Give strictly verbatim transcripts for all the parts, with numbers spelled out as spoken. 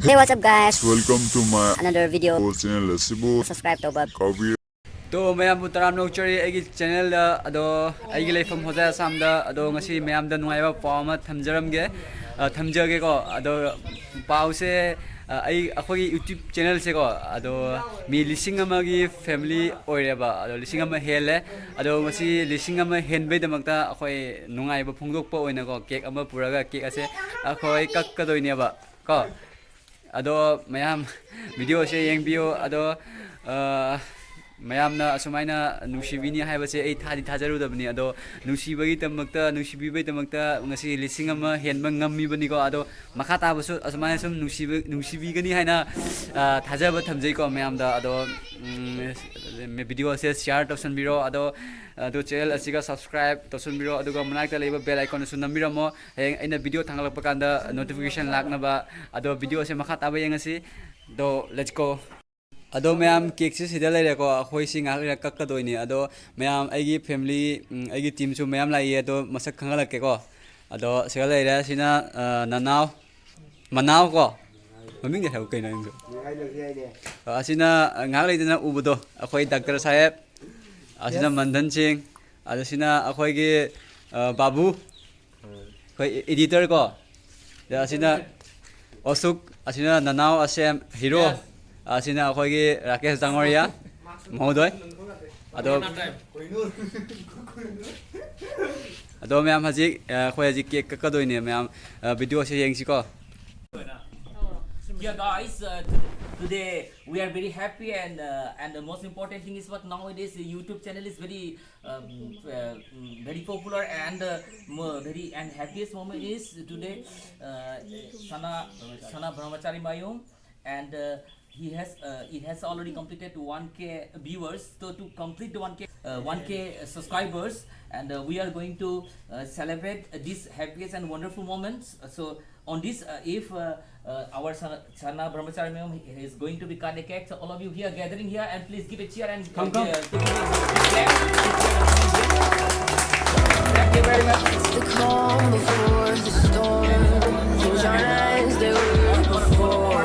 Hey, what's up, guys? Welcome to my Another video. Channel ꯑꯁꯤꯕꯨ Subscribe ꯇꯧꯕ. ꯀꯥꯎꯕꯤꯔ ꯇꯣ ꯃꯌꯥꯝꯕꯨ ꯇꯔꯥꯝꯅ ꯑꯣꯛꯆꯔꯤ ꯑꯩꯒꯤ ꯆꯦꯅꯦꯜꯗ꯫ ꯑꯗꯣ ꯑꯩꯒꯤ ꯂꯩꯐꯝ ꯍꯣꯖꯥꯏ ꯑꯁꯥꯝꯗ꯫ ꯑꯗꯣ ꯉꯁꯤ ꯃꯌꯥꯝꯗ ꯅꯨꯡꯉꯥꯏꯕ ꯄꯥꯎ ꯑꯃ ꯊꯝꯖꯔꯝꯒꯦ꯫ ꯑ, ꯊꯝꯖꯒꯦꯀꯣ꯫ ꯑꯗꯣ ꯄꯥꯎꯁꯦ, ꯑ, ꯑꯩ ꯑꯩꯈꯣꯏꯒꯤ ꯌꯨꯇ꯭ꯌꯨꯕ ꯆꯦꯅꯦꯜꯁꯦꯀꯣ, ꯑꯗꯣ ꯃꯤ ꯂꯤꯁꯤꯡ ꯑꯃꯒꯤ ꯐꯦꯃꯤꯂꯤ ꯑꯣꯏꯔꯦꯕ꯫ ꯑꯗꯣ ꯂꯤꯁꯤꯡ ꯑꯃ ꯍꯦꯜꯂꯦ꯫ ꯑꯗꯣ ꯉꯁꯤ ꯂꯤꯁꯤꯡ ꯑꯃ ꯍꯦꯟꯕꯩꯗꯃꯛꯇ ꯑꯩꯈꯣꯏ ꯅꯨꯡꯉꯥꯏꯕ ꯐꯣꯡꯗꯣꯛꯄ ꯑꯣꯏꯅꯀꯣ, ꯀꯦꯛ ꯑꯃ ꯄꯨꯔꯒ ꯀꯦꯛ ꯑꯁꯦ ꯑꯩꯈꯣꯏ ꯀꯛꯀꯗꯣꯏꯅꯦꯕ ꯀꯣ꯫ ꯑꯗꯣ ꯃꯌꯥꯝ ꯚꯤꯗꯤꯑꯣꯁꯦ ꯌꯦꯡꯕꯤꯌꯣ꯫ ꯑꯗꯣ, ꯑ, ꯃꯌꯥꯝꯅ ꯑꯁꯨꯃꯥꯏꯅ ꯅꯨꯡꯁꯤꯕꯤꯅꯤ ꯍꯥꯏꯕꯁꯦ ꯑꯩ ꯊꯥꯗꯤ ꯊꯥꯖꯔꯨꯗꯕꯅꯤ꯫ ꯑꯗꯣ ꯅꯨꯡꯁꯤꯕꯒꯤꯗꯃꯛꯇ, ꯅꯨꯡꯁꯤꯕꯤꯕꯩꯗꯃꯛꯇ ꯉꯁꯤ ꯂꯤꯁꯤꯡ ꯑꯃ ꯍꯦꯟꯕ ꯉꯝꯃꯤꯕꯅꯤꯀꯣ꯫ ꯑꯗꯣ ꯃꯈꯥ ꯇꯥꯕꯁꯨ ꯑꯁꯨꯃꯥꯏꯅ ꯁꯨꯝ ꯅꯨꯡꯁꯤꯕ-, ꯅꯨꯡꯁꯤꯕꯤꯒꯅꯤ ꯍꯥꯏꯅ, ꯑ, ꯊꯥꯖꯕ ꯊꯝꯖꯩꯀꯣ ꯃꯌꯥꯝꯗ꯫ ꯑꯗꯣ, ꯎꯝ, ꯚꯤꯗꯤꯑꯣꯁꯦ ꯁꯤꯌꯥꯔ ꯇꯧꯁꯟꯕꯤꯔꯣ꯫ ꯑꯗꯣ, ꯑꯗꯣ ꯆꯦꯅꯦꯜ ꯑꯁꯤꯒ ꯁꯕꯁꯀ꯭ꯔꯥꯏꯕ ꯇꯧꯁꯟꯕꯤꯔꯣ꯫ ꯑꯗꯨꯒ ꯃꯅꯥꯛꯇ ꯂꯩꯕ ꯕꯦꯜ ꯑꯥꯏꯀꯣꯟꯗꯁꯨ ꯅꯝꯕꯤꯔꯝꯃꯣ꯫ ꯍꯌꯦꯡ ꯑꯩꯅ ꯚꯤꯗꯤꯑꯣ ꯊꯥꯡꯒꯠꯂꯛꯄ ꯀꯥꯟꯗ ꯅꯣꯇꯤꯐꯤꯀꯦꯁꯟ ꯂꯥꯛꯅꯕ꯫ ꯑꯗꯣ ꯚꯤꯗꯤꯑꯣꯁꯦ ꯃꯈꯥ ꯇꯥꯕ ꯌꯦꯡꯉꯁꯤ꯫ ꯑꯗꯣ, let's go꯫ ꯑꯗꯣ ꯃꯌꯥꯝ, ꯀꯦꯛꯁꯦ ꯁꯤꯗ ꯂꯩꯔꯦꯀꯣ꯫ ꯑꯩꯈꯣꯏ ꯁꯤ ꯉꯥꯏꯍꯥꯛ ꯂꯩꯔ ꯀꯛꯀꯗꯣꯏꯅꯤ꯫ ꯑꯗꯣ ꯃꯌꯥꯝ, ꯑꯩꯒꯤ ꯐꯦꯃꯤꯂꯤ, ꯎꯝ, ꯑꯩꯒꯤ ꯇꯤꯝꯁꯨ ꯃꯌꯥꯝ ꯂꯥꯛꯏ꯫ ꯑꯗꯣ ꯃꯁꯛ ꯈꯪꯍꯜꯂꯛꯀꯦꯀꯣ꯫ ꯑꯗꯣ ꯁꯤꯗ ꯂꯩꯔꯦ꯫ ꯁꯤꯅ, ꯑ, ꯅꯅꯥꯎ, ꯃꯅꯥꯎ ꯀꯣ꯫ ꯃꯃꯤꯡꯗꯤ ꯍꯥꯏꯌꯨ ꯀꯩꯅꯣ ꯅꯪꯁꯨ꯫ ꯑ, ꯑꯁꯤꯅ, ꯑ, ꯉꯥꯏꯍꯥꯛ ꯂꯩꯗꯅ ꯎꯕꯗꯣ, ꯑꯩꯈꯣꯏ ꯗꯥꯛꯇꯔ ꯁꯥꯍꯦꯕ꯫ ꯑꯁꯤꯅ ꯃꯟꯗꯟ ꯁꯤꯡ꯫ ꯑꯗ ꯁꯤꯅ ꯑꯩꯈꯣꯏꯒꯤ, ꯑ, ꯕꯥꯕꯨ꯫ ꯑꯩꯈꯣꯏ ꯏꯗꯤꯇꯔ ꯀꯣ꯫ ꯑꯗ ꯑꯁꯤꯅ ꯑꯣꯁꯨꯛ, ꯑꯁꯤꯅ ꯅꯅꯥꯎ ꯑꯁꯦꯝ ꯍꯤꯔꯣ꯫ ꯑꯁꯤꯅ ꯑꯩꯈꯣꯏꯒꯤ ꯔꯥꯀꯦꯁ ꯗꯥꯉꯣꯔꯤꯌꯥ ꯃꯍꯣꯗꯣꯏ꯫ ꯑꯗꯣ, ꯑꯗꯣ ꯃꯌꯥꯝ, ꯍꯧꯖꯤꯛ, ꯑ, ꯑꯩꯈꯣꯏ ꯍꯧꯖꯤꯛ ꯀꯦꯛ ꯀꯛꯀꯗꯣꯏꯅꯦ ꯃꯌꯥꯝ꯫ ꯑ, ꯚꯤꯗꯤꯑꯣꯁꯦ ꯌꯦꯡꯁꯤꯀꯣ꯫ Yeah, guys, uh, today we are very happy, and uh, and the most important thing is what nowadays the YouTube channel is very um, uh, mm, very popular, and uh, mo- very and happiest moment is today. Uh, Sana Sana Brahmachari Mayum, and uh, he has uh, it has already completed one K viewers. So to complete the one K uh, one K subscribers, and uh, we are going to uh, celebrate uh, these happiest and wonderful moments. Uh, so on this, uh, if uh, uh, our Sana, Sana Brahmachari Mayum is going to be cut the cake, so all of you here gathering here, and please give a cheer and come, come. Clap. Thank you very much. The calm before the storm. Close your eyes, there were before.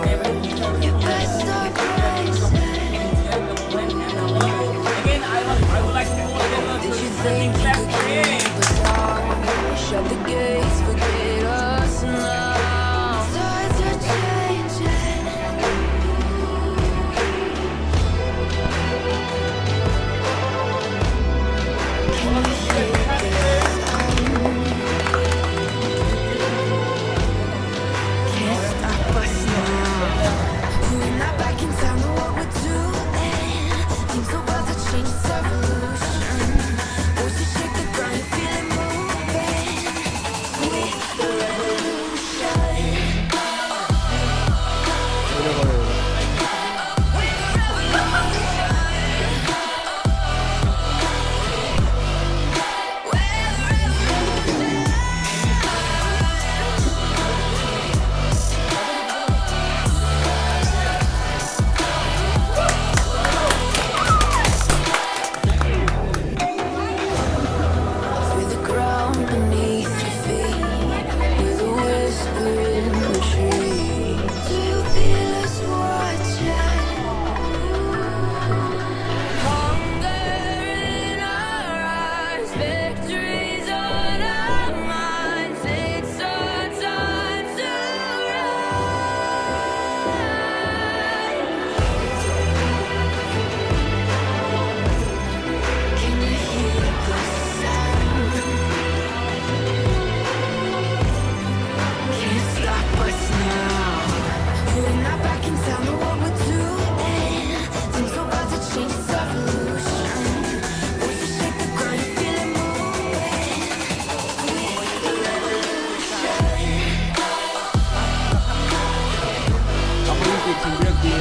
ꯊꯝꯕꯤꯔꯛꯀꯦ꯫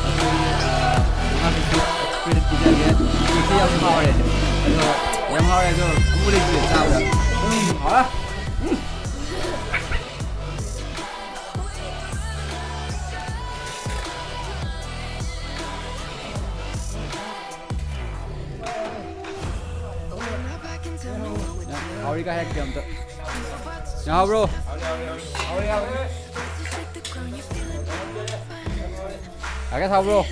ꯑꯗꯨꯒꯤ, ꯑ, ꯃꯈꯥꯗꯁꯨ ꯑꯩꯈꯣꯏꯗ ꯄꯤꯖꯒꯦ꯫ ꯀꯦꯛꯁꯦ ꯌꯥꯝ ꯍꯥꯎꯔꯦ꯫ ꯑꯗꯣ ꯌꯥꯝ ꯍꯥꯎꯔꯦ꯫ ꯑꯗꯣ ꯑꯃꯨꯛ ꯂꯩꯇ꯭ꯔꯦ ꯆꯥꯕꯗ꯫ ꯎꯝ, ꯍꯥꯎꯔꯦ꯫ ꯎꯝ꯫ ꯍꯥꯎꯔꯤꯒ ꯍꯥꯏꯔꯛꯀꯦ ꯑꯝꯇ꯫ ꯌꯥꯕ꯭ꯔꯣ? ꯌꯥꯒꯦ ꯁꯥꯕ꯭ꯔꯣ?